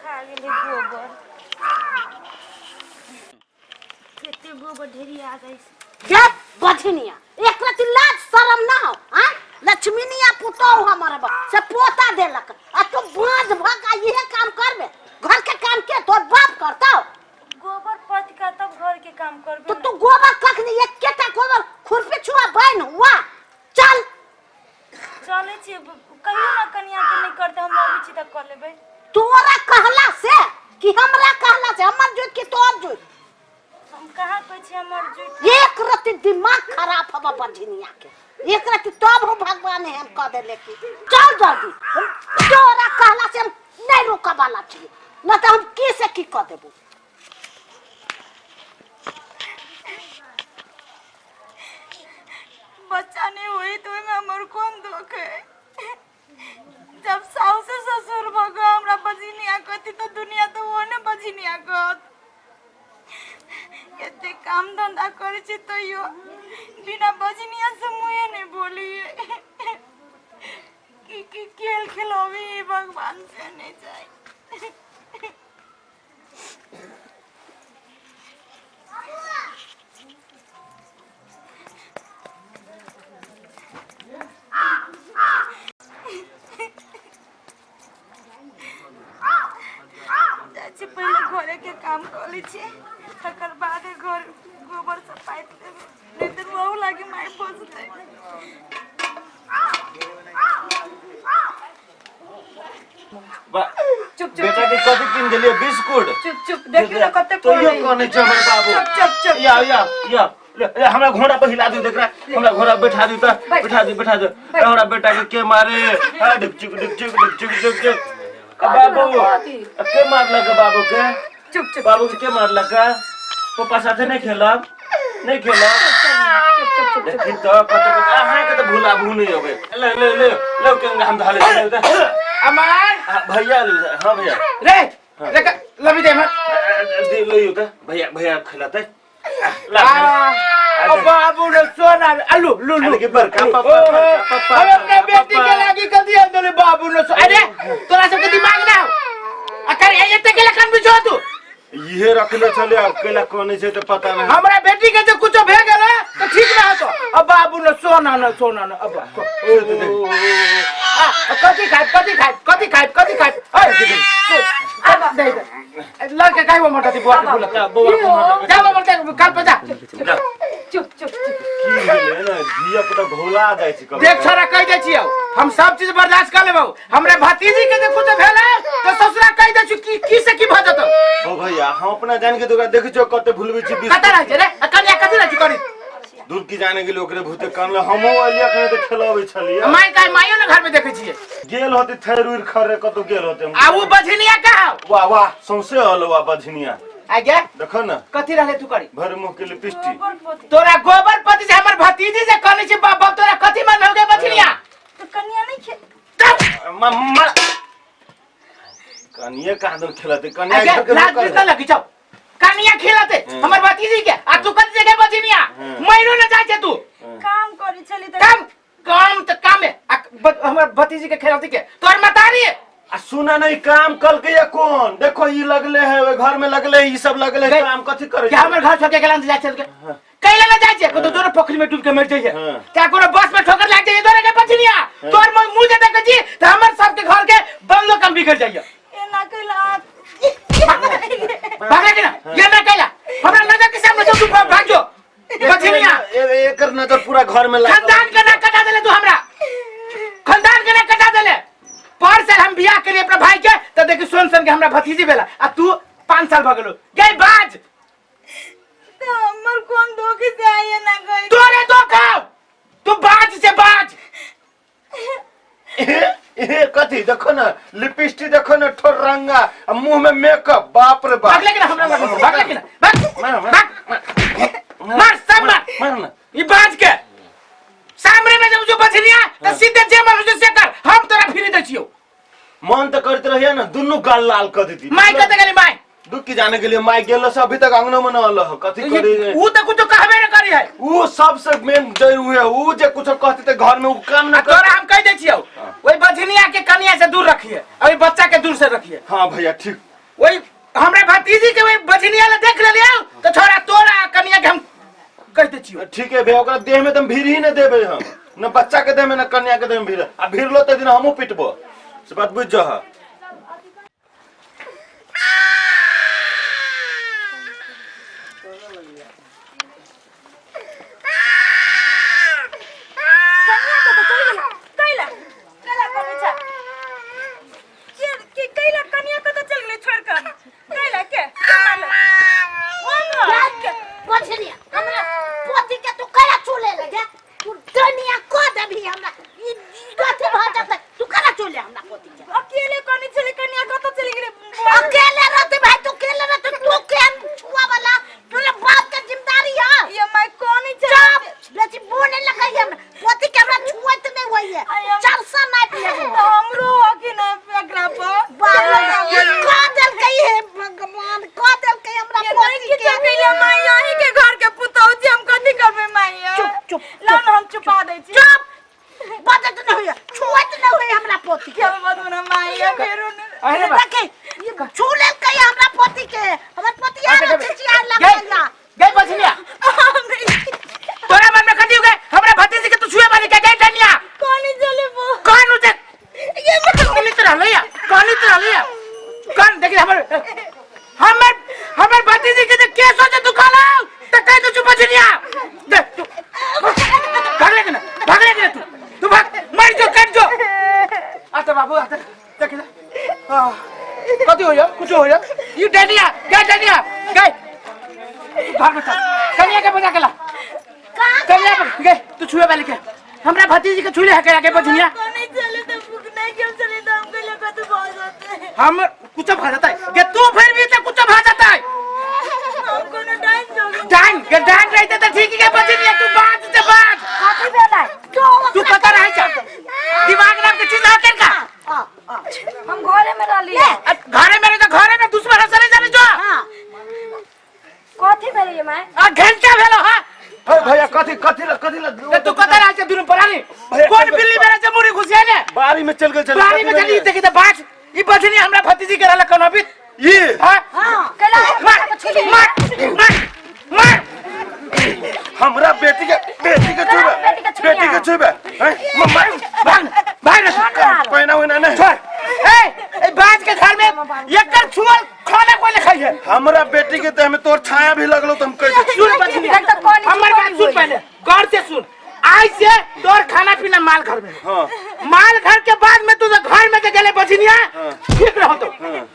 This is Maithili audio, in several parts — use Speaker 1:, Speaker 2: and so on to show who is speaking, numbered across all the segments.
Speaker 1: सुखा गेलै गोबर। कते गोबर ढेरिया जाइ छै।
Speaker 2: गे बझनिया, एक रति लाज शरम ना हो? हाँ, लक्ष्मीनिया पुतोहु हमर बा से पोता देलक आ तू बाँझ भऽ के इहे काम करबे? घर के काम के तोर बाप करतौ?
Speaker 1: गोबर पथ का तब घर के काम करबे।
Speaker 2: तो तू गोबर कखनी एकेटा गोबर खुरपी छुआ बन हुआ चल।
Speaker 1: चलै छी, कहियो ना कनिया के नहीं करते, हम अबै छी तऽ कऽ लेबै।
Speaker 2: तोरा कहला से कि हमरा कहला से? हमर जुइत कि तोर जुइत?
Speaker 1: हम कहाँ कहै छी हमर जुइत।
Speaker 2: एक रति दिमाग खराब हवा बझनिया के, एक रति तब हो भगवान एहन कह देले कि चल जल्दी। हम तोरा कहला से हम नहीं रोकऽ वाला छी, न तऽ हम की से की कऽ देबो।
Speaker 1: बच्चा नहीं हुई तो ओहिमे हमर कोन दुख है? जब साउस ससुर भऽ कऽ हमरा बजिनिया कहती तऽ दुनिया तऽ ओ ने बजिनिया कहत। एते काम धंधा करै छी तैयो बिना बजनिया से मुँहे नहीं बोलिए। की की खेल खेलबी भगवान से नहीं जाए। जाइ छी, पहिले घरेके काम कऽ लै छी, तकर बाद घर गोबर सब पाथि लेबै, नहि तऽ बहु लागी मारि बजतै।
Speaker 3: चुप चुप। बेटा के कथी किन देलिए? बिस्कुट।
Speaker 1: चुप चुप, देखियो ना कते
Speaker 3: तैयो कनै छै हमर बाबू।
Speaker 1: चुप चुप चुप।
Speaker 3: या या या, ले, ले, हमरा घोड़ा पर हिला दियो, देखरा हमरा घोड़ा बैठा दियो त बैठा दियो, बैठा दियो। हमरा बेटा के के मारे? हा ढिक चुक ढिक चुक ढिक चुक ढिक चुक। बाबू के मारलक? बाबू के?
Speaker 1: चुप चुप।
Speaker 3: बाबू के के मारलक? पप्पा साथे नहीं खेलब, नहीं खेलब।
Speaker 1: चुप चुप चुप।
Speaker 3: देखी तो कते कते अहाँ के तो भुलाबू नहीं अबे। ले ले ले ले के हम धाले ले ले।
Speaker 4: अमर।
Speaker 3: भैया ले। हाँ भैया।
Speaker 4: रे रे, लबी दे हमर।
Speaker 3: दे ले यो त भैया, भैया खिलाते ला।
Speaker 4: अब बाबू रे सोना, आलू लू लू।
Speaker 3: अरे के बड़का पापा, बड़का पापा।
Speaker 4: हम अपने बेटी के लागी कर दिया दोले बाबू ने। अरे तोरा सबके दिमाग ना हो आ कर एते के लखन बिछो तू।
Speaker 3: इहे रखले छले, अब केला कोने छै त पता नहीं।
Speaker 4: हमरा बेटी के जे कुछो भे गेल त ठीक ना होतो। अब बाबू ने सोना न सोना न अब आ कथी खाइ, कथी खाइ, कथी खाइ, कथी खाइ? ओए दे दे लड़के काहे वो मोटा थी बुआ के बोला
Speaker 3: बौआ के मारलक।
Speaker 4: जा वो मोटा कल पे जा।
Speaker 1: चुप चुप चुप।
Speaker 3: की भेलै ने धिया पुता घोला जाइ छै कभी।
Speaker 4: देख छोरा, कह दै छियौ, हम सब चीज बर्दाश्त कर लेबौ, हमरा भतीजी के जे कुछ भेल तो ससुरा कह दै छी की की से की भ जतौ।
Speaker 3: ओ भैया, हम अपना जान के तो देखै छियौ कते भुलबै छी।
Speaker 4: कतऽ रहै छै रे आ कनिया? कथी रहै छै करी?
Speaker 3: दूर की जाने गेलै ओकरे भूते कानले। हमहूँ एलियै अखने तऽ खेलबै छलियै।
Speaker 4: माय का माइयो ने घर में देखै छियै।
Speaker 3: गेल होते थैर उर खरे कतौ गेल होते।
Speaker 4: आ उ बझनिया का हौ?
Speaker 3: वाह वाह, सौंसे हलवा बझनिया।
Speaker 4: आ गे
Speaker 3: देखो न।
Speaker 4: कथी रहले तू करी?
Speaker 3: भर मुंह के लिपस्टिक।
Speaker 1: गोबर पोती।
Speaker 4: तोरा गोबर पति से हमर भतीजी से कहने छी बाप बाप, तोरा कथी मन हो गए बझनिया?
Speaker 1: तो कनिया नहीं खे
Speaker 3: मम्मा कनिए कहाँ दन खेलते कनिया
Speaker 4: आ गे
Speaker 3: घर के
Speaker 4: लाज
Speaker 3: लोग
Speaker 4: न लगी जाओ कनिया खिलाते हमर भतीजी के आ तू कथी जगह बझनिया? महीनो न जाय छै तू।
Speaker 1: काम करै छली तऽ
Speaker 4: काम काम त काम है आ हमर भतीजी के खेलाते के तोर मतारी।
Speaker 3: आ सुना नहीं, काम कल के या कौन देखो ई लगले है ओय घर में लगले है, ई सब लगले है। काम कथी करे?
Speaker 4: क्या हमर घर छोड़ के गेलन जाय छै? कैला ना जाय छै? कतो तोरा पोखरी में डूब के मर जाइए क्या कोनो बस में ठोकर लाग जाइए तोरा के बचनिया? तोर मुंह जे देख छी त हमर सब के घर के बंगलो कम बिगड़ जाइए।
Speaker 1: एना कैला
Speaker 4: भागले के ना ये ना कैला हमरा नजर के सामने से तू भाग जो बचनिया।
Speaker 3: एकर नजर पूरा घर में लागल।
Speaker 4: खानदान के ना कटा देले तू, हमरा खानदान के ना कटा देले। पर साल हम बियाह करिए अपना भाई के त देखी सोन सन के हमरा भतीजी भेला आ तू 5 साल भ गेलो गई बाज।
Speaker 1: तो हमर कोन दोख से आइए ना गई?
Speaker 4: तोरे दोख, तू बाज से बाज।
Speaker 3: ए कथी देखो ना लिपस्टिक देखो ना, ठोर रंगा आ मुंह में मेकअप, बाप रे बाप।
Speaker 4: भागले के ना हमरा लगे से, भागले के ना, भाग।
Speaker 3: मार, मार।
Speaker 4: भाग, मार सब मार।
Speaker 3: मार ना।
Speaker 4: ई बाज के सामने में जब जो बचनिया त सीधे जे मन हो से कर, हम तोरा फ्री दै छियौ।
Speaker 3: मन तो करते रहिए ना दुनू गाल लाल कर देती।
Speaker 4: माय कते गेली माय?
Speaker 3: दुख की जाने के लिए माय गेलो से अभी तक अंगना में न अलह कथी करे।
Speaker 4: ऊ त कुछ कहबे न करी है।
Speaker 3: ऊ सबसे मेन जरूर है, ऊ जे कुछ कहते ते घर में ऊ काम ना
Speaker 4: आ तोरा हम कह दै छियौ, ओई बझनिया के कनिया से दूर रखिए, ओई बच्चा के दूर से रखिए।
Speaker 3: हाँ भैया ठीक
Speaker 4: वही हमरा भतीजी के वही बझनिया ला देख लेलियो तो छोरा तोरा कनिया के हम कह दे छियो।
Speaker 3: ठीक है भैया, ओकरा देह में तुम भीड़ ही न देबे हम, न बच्चा के देह में न कन्या के देह में भीड़। आ भीड़ लो त दिन हमहू पिटबो, से बात बुझ जा।
Speaker 1: कनिया के तो चल गेल। कैला कैला कनी छ के के कैला कनिया के तो चल गेलै छोड़ के, कैला के के मारल ओंग?
Speaker 2: बझनिया, हमरा पोती के तू कला चूले लगे, तू दुनिया को देबी हमरा ई ई कथी भ जतै? तू कला चूले हमरा पोती के?
Speaker 1: अकेले कनी छलै, कनिया कतऽ चलि गेलै?
Speaker 2: अकेले रहते भाई, तू अकेले रहते, तू केहन छुआ वाला? तोरे बाप के जिम्मेदारी है।
Speaker 1: ये माय कनी छलै।
Speaker 2: चुप, बेटी बोले लगे हमरा पोती के, हमरा छुएत नहीं होई है। चरसा नहीं पिए।
Speaker 1: तऽ हमरो हकी ने एकरा पर।
Speaker 2: बाप रे, का देलकै हे भगवान, का देलकै हमरा
Speaker 1: ये
Speaker 2: पोती
Speaker 1: नहीं
Speaker 2: के?
Speaker 1: किछो कैले माय, अहीं के घर के पुतहु छी, हम कथी करबै माय?
Speaker 2: चुप, चुप।
Speaker 1: लाउ ने, हम चुपा दै छी।
Speaker 2: चुप, बजत नहीं होई, छुएत नहीं होई हमरा पोती के।
Speaker 1: क्या बदू ना माय, फेरो ने।
Speaker 4: अरे बा।
Speaker 2: देखे, ये छू लेलकै हमरा पोती के, हमर पोती आर चिचिया लगल।
Speaker 4: गई बझनिया, तोरा मन में कथी हो गए? हमरा भतीजी के तू छुए वाली के गई डनिया?
Speaker 1: कनी चले बो।
Speaker 4: कौन उसे ये कौन इतना रहले या, कौन इतना रहले या, कौन? देखी, हमर हमर हमर भतीजी के जे के सोचे तू खाला त कह तू चुप बझनिया दे। तू भाग ले ना, भाग ले ना, तू तू भाग, मर जो, कट जो। आता बाबू, आता देख ले। हां, कथी हो जा? कुछ हो जा ई डनिया? गई डनिया गई, तू भाग बेटा, कनिया के बजा के ला। कनिया पर गई, तू छुए वाली के हमरा भतीजी के छुले है के आगे बझनिया?
Speaker 1: कनी चले तो भूख नहीं क्यों चले तो हम कैले कथी भऽ जेतै?
Speaker 4: हम कुछ भा जाता है के तू फिर भी तो कुछ भा जाता है।
Speaker 1: हम कोनो डाइन जोगी?
Speaker 4: डांग के डांग रहते तो ठीक है बझनिया, तू बात से बात।
Speaker 2: कथी भेलै?
Speaker 4: तू पता रहे छ दिमाग नाम के चीज होते का?
Speaker 1: हम घरे में रहली।
Speaker 4: घरे में रहे तो घरे में दुश्मन है सरे जाने जो।
Speaker 2: हां।
Speaker 1: कथी भेलै माय?
Speaker 4: आ घंटा भेलो। हां।
Speaker 3: हे भैया, कथी कथी ला कथी ला?
Speaker 4: ते तू कता रहे छ दुनु परानी?
Speaker 3: भैया,
Speaker 4: कोन बिल्ली मेरा से मुड़ी घुसिया ने?
Speaker 3: बारी में चल गेल छलै।
Speaker 4: बारी में चली। देखी त बाज, ई बझनी हमरा भतीजी के रहल कोनो भी
Speaker 3: ये।
Speaker 4: हां।
Speaker 2: हां।
Speaker 1: कैला?
Speaker 4: मार मार मार मार।
Speaker 3: हमरा बेटी के छुबे?
Speaker 1: बेटी के छुइया।
Speaker 3: बेटी के छुबे हैं? मम्मा।
Speaker 4: भाग भाग ना।
Speaker 3: पहिना ओहिना नहीं।
Speaker 4: छोड़, ए ए बाज के घर में एकर छुअल खाना कोई नहीं खाई है।
Speaker 3: हमरा बेटी के देह में तोर छाया भी लगलो तो हम कह दे।
Speaker 4: सुन बचनी,
Speaker 1: देख त कौन
Speaker 4: हमर बात सुन पहले, गौर से सुन। आज से तोर खाना पीना माल घर में।
Speaker 3: हाँ।
Speaker 4: माल घर के बाद में तू तो घर में के गेले बझनिया, ठीक रहो तो।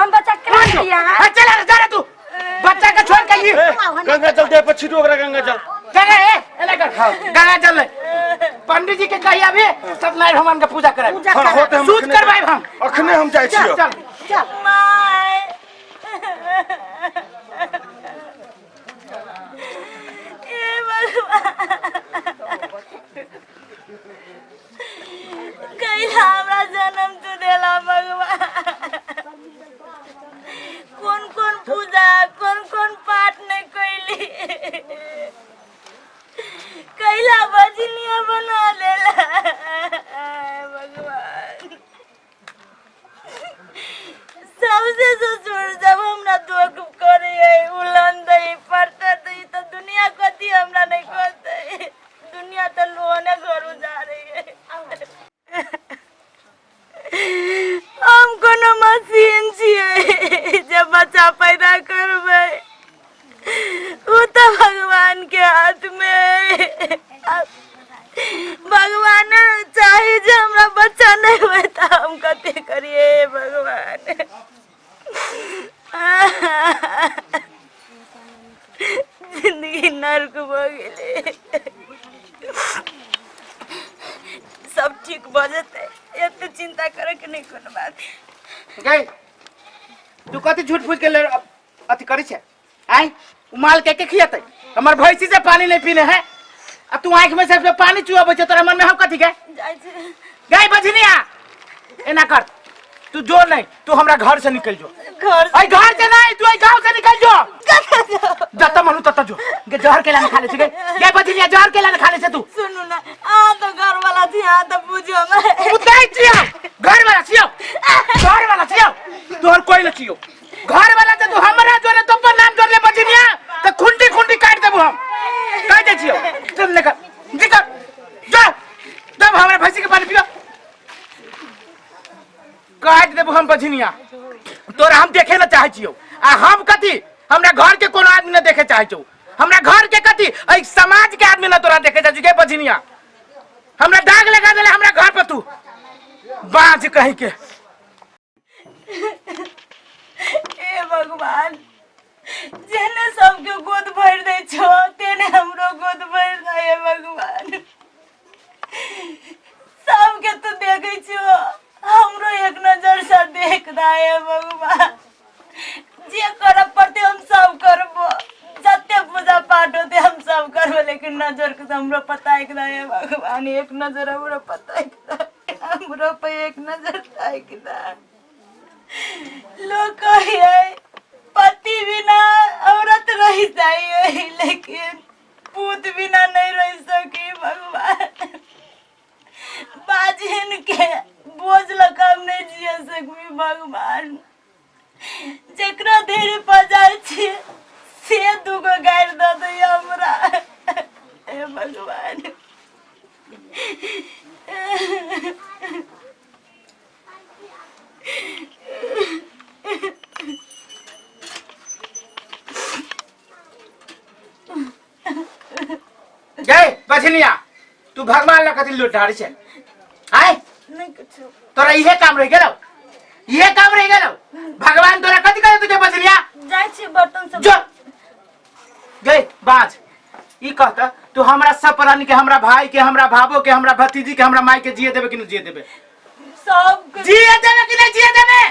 Speaker 1: हम बच्चा के
Speaker 4: मान जो।
Speaker 1: दिया।
Speaker 4: हाँ, चल आ, जा रे, तू बच्चा के छोड़ के ये
Speaker 3: ए, गंगा जल दे पर छिटो ओकरा गंगा जल।
Speaker 4: चल रे, ए एले कर गंगा जल ले। पंडित जी के कही अभी सत्यनारायण भगवान के पूजा कराए।
Speaker 2: पूजा
Speaker 3: हाँ,
Speaker 2: करा।
Speaker 3: होते हम
Speaker 4: सूत
Speaker 3: अखने।
Speaker 4: करवाएब हम।
Speaker 3: अखने हम जाइ छियो।
Speaker 4: चल।
Speaker 2: चल।
Speaker 1: माय, ए भगवान, कैला हमरा जन्म तू देला भगवान? कोन कोन पूजा, कोन कोन पाठ नहीं कैली, कैला बजनिया बना लेला भगवान? सबसे ससुर जब हमरा दुख करे है, उलन दे पड़ता दे, तो दुनिया कथी हमरा नहीं कहते? दुनिया तो लोने घर जा रही है। हम कोनो मशीन छियै जे बच्चा पैदा करबै? ओ तो भगवान के हाथ में है। भगवान चाहे जे हमरा बच्चा नहीं होय तऽ हम कते करिए भगवान? जिंदगी नर्क भऽ गेलै। सब ठीक भऽ जेतै, एते चिंता करे के नहीं कोनो बात।
Speaker 4: गई, तू कथी झूठ फूस के ले अथी करै छै? आय उ माल के के खियतै? हमर भैंसी से पानी नहीं पीने है आ तू आंख में से पानी चुआबै छै, तोरा मन में हम कथी के?
Speaker 1: जाइ छी।
Speaker 4: गई बझनिया, एना कर, तू जो नहीं, तू हमरा घर से निकल जो।
Speaker 1: घर?
Speaker 4: आई घर से नहीं, तू आई गांव से निकल जो। जत मन तत जो गे, जहर केला न खा ले छै। गे गे बझनिया, जहर केला न खा ले छै तू।
Speaker 1: सुनू ना, अहाँ तो घर वाला छी, अहाँ तो बुझो हमरा।
Speaker 4: तू नहीं छियो घर वाला, छियो घर वाला, छियो तोहर कोई न छियो। घर वाला तऽ तू हमरा जोरे तो अपन नाम जोड़ले बजनिया तऽ खुंटी खुंटी काट देबो हम। कह दै छियौ, चल निकल निकल, जा तब हमरा भैंसी के पानी पियो। काट देबो हम बजनिया तोरा, हम देखे ना चाहे छियौ। आ हम कथी, हमरा घर के कोनो आदमी ना देखे चाहे छौ। हमरा घर के कथी, एहि समाज के आदमी ना तोरा देखे चाहे छौ। गे बजनिया, हमरा दाग लगा देले हमरा घर पर तू, बाज कहीं के।
Speaker 1: हे भगवान, जेने सबके गोद भरि दै छौ तेने हमरो गोद भरि दे। हे भगवान, सबके तू देखै छौ, हमरो एक नजर से देख दे। हे भगवान, जे करऽ पड़तै हम सब करबो, जते पूजा पाठ होते हम सब करबो, लेकिन नजर के हमरो पता एक दे। हे भगवान, एक नजर हमरो पता एक दे, हमरो पे एक नजर ताकि दे। लोग कहिए पति बिना औरत रह जाइए, लेकिन पूत बिना नहीं रह सकी। भगवान, बाजिन के बोझ लग हम नहीं जिया सकबी। भगवान, जेकरा देरी पर जाइ छी से दूगो गारि दऽ दैया हमरा। हे भगवान।
Speaker 4: गए बझनिया, तू भगवान ला कथी लूट ढारी छै? आय
Speaker 1: नहि किछु।
Speaker 4: तोरा इहे काम रह गेलौ, इहे काम रह गेलौ। भगवान तोरा कथी करे तुझे बझनिया?
Speaker 1: जाइ छी बर्तन सब
Speaker 4: जो गए बाज, ई कहता तू हमरा सब प्राणी के, हमरा भाई के, हमरा भाबो के, हमरा भतीजी के, हमरा माई के जिए देबे कि नहीं जिए देबे?
Speaker 1: सबके
Speaker 4: जिए देबे कि नहीं जिए देबे?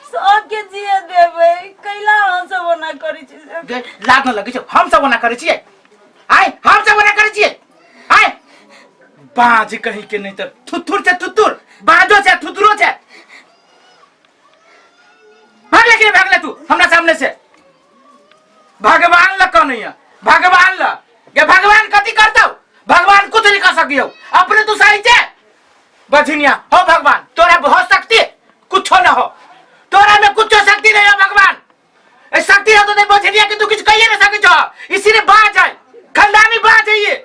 Speaker 1: सबके जिए देबै। कैला अहाँ सब ओना करै छी?
Speaker 4: गे, लाज न लगै छौ? हम सब ओना करै छियै? आय, हम सब ओना करै छियै? आय बाज कहीं के, नहीं तऽ थुथुर छै, थुथुर बाजो छै, थुथुरो छै। भागले कि नहीं भागले तू हमरा सामने से? भगवान ल कहने, भगवान ल गे, भगवान कथी करतौ? भगवान कुछ नहीं कर सकियो, अपने तू सही छे बझनिया। हो भगवान, तोरा बहुत शक्ति कुछो न हो, तोरा में कुछो शक्ति नहीं हो भगवान। ए शक्ति हो तो नहीं बझनिया के तू कुछ कहिए ना सके छो। इसीलिए बाज है, खानदानी बाज है ये।